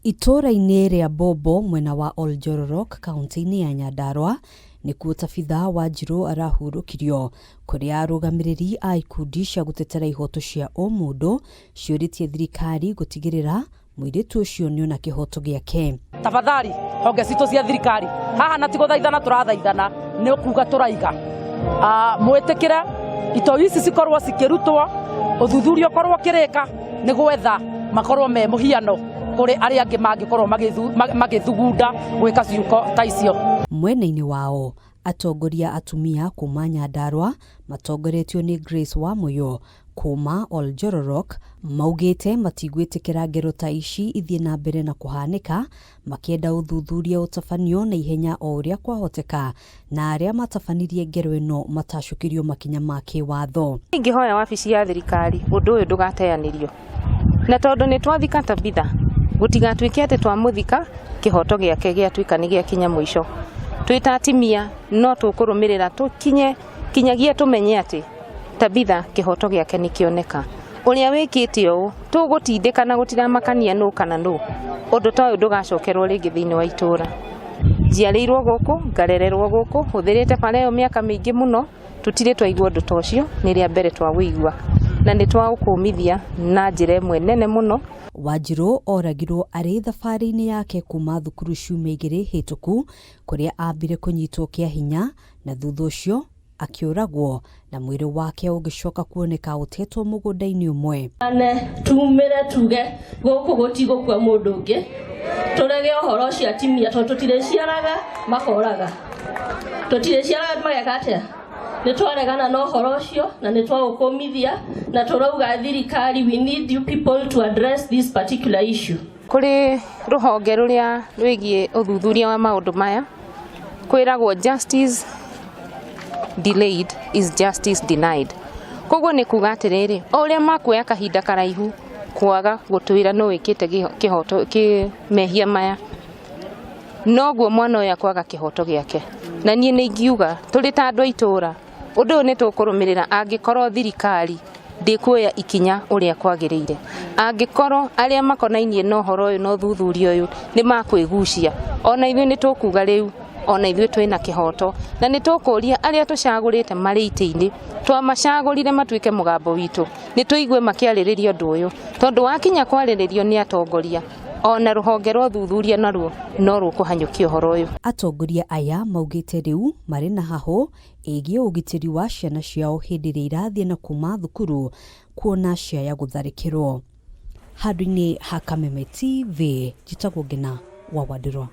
Itũũra-inĩ rĩa Bobo mwena wa Oljororok kaunti-inĩ ya Nyandarua nĩkuo Tabitha Wanjirũ arahurũkirio kũrĩa arũgamĩrĩri a ikundi cia gũtetera ihoto cia ũmũndũ ciũrĩtie thirikari gũtigĩrĩra mũirĩtu ũcio nĩona kĩhoto gĩake. Tafadhali honge citũ cia thirikari haha na ti gũthaithana tũrathaithana nĩ kuga tũraiga mwĩtĩkĩre itoi ici cikorwo cikĩrutwo ũthuthuria ũkorwo ũkĩrĩka nĩ gwetha makorwo me mũhiano kũrĩ arĩa angĩ mangĩkorwo magĩthugunda gwĩka ciuko ta icio. Mwena-inĩ wao atongoria atumia kuma Nyandarua matongoretio nĩ Grace Wamuyu kuma Oljororok maugĩte matigwĩtĩkĩra ngero ta ici ithiĩ na mbere na kũhanĩka, makĩenda ũthuthuria ũtabanio na ihenya o ũrĩa kwahoteka na arĩa matabanirie ngero ĩno matacũkĩrio makinya ma kĩwatho. Ingĩhoya wabici ya thirikari ũndũ ũyũ ndũgateanĩrio, na tondũ nĩ twathika Tabitha gũtigatuĩke atĩ twamũthika kĩhoto gĩake gĩatuĩka nĩ gĩakinya mũico. Twĩ ta atimia no tũkũrũmĩrĩra tũkinye kinyagia tũmenye atĩ Tabitha kĩhoto gĩake nĩ kĩoneka. Ũrĩa wĩkĩte ũũ tũgũtindĩka na gũtiramakania nũ kana nũ, ũndũ ta ũyũ ndũgacokerwo rĩngĩ thĩinĩ wa itũra. Njiarĩirwo gũkũ, ngarererwo gũkũ, hũthĩrĩte bara ĩyo mĩaka mĩingĩ mũno, tũtirĩ twaigua ũndũ ta ũcio, nĩ rĩa mbere twaũigua na nĩ twaũkũmithia na njĩra ĩmwe nene mũno. Wanjirũ oragirwo arĩ thabarĩ-inĩ yake kuma thukuru ciumia igĩrĩ hĩtũku kũrĩa ambire kũnyitwo kĩa hinya na thutha ũcio akĩũragwo na mwĩrĩ wake ũgĩcoka kuoneka ũtetwo mũgũnda-inĩ ũmwe. Ane tumĩre tuge gũkũ gũtigũkua mũndũ ũngĩ, tũrege ũhoro ũcio atimia tondũ tũtirĩciaraga makoraga, tũtirĩciaraga mageka atĩa? Nĩ twaregana na ũhoro ũcio na nĩ twaũkũmithia na tũrauga thirikari, we need you people to address this particular issue. Kũrĩ rũhonge rũrĩa rwĩgiĩ ũthuthuria wa maũndũ maya kwĩragwo justice delayed is justice denied. Koguo nĩ kuga atĩrĩrĩ, o ũrĩa makuoya kahinda karaihu kwaga gũtwĩra nũ wĩkĩte kĩhoto mehia maya, noguo mwana ũyũ akwaga kĩhoto gĩake. Na niĩ nĩ ingiuga tũrĩ ta andũ a itũra ũndũ ũyũ nĩ tũkũrũmĩrĩra angĩkorwo thirikari ndĩkuoya ikinya ũrĩa kwagĩrĩire, angĩkorwo arĩa makonainie na ũhoro ũyũ na ũthuthuria ũyũ nĩ makwĩgucia, ona ithuĩ nĩ tũkuga rĩu ona ithuĩ twĩna kĩhoto na nĩ tũkũria arĩa tũcagũrĩte marĩ itĩ-inĩ, twamacagũrire matuĩke mũgambo witũ, nĩ tũigue makĩarĩrĩria ũndũ ũyũ tondũ wakinya kwarĩrĩrio nĩ atongoria ona rũhonge rwa ũthuthuria naruo no rũkũhanyũkia ũhoro ũyũ. Atongoria aya maugĩte rĩu marĩ na hahũ ĩgiĩ ũgitĩri wa ciana ciao hĩndĩ ĩrĩa irathiĩ na kuma thukuru kuona ciaya gũtharĩkĩrwo. Handũ-inĩ ha Kameme TV, njĩtagwo Ngina wa Wandirwa.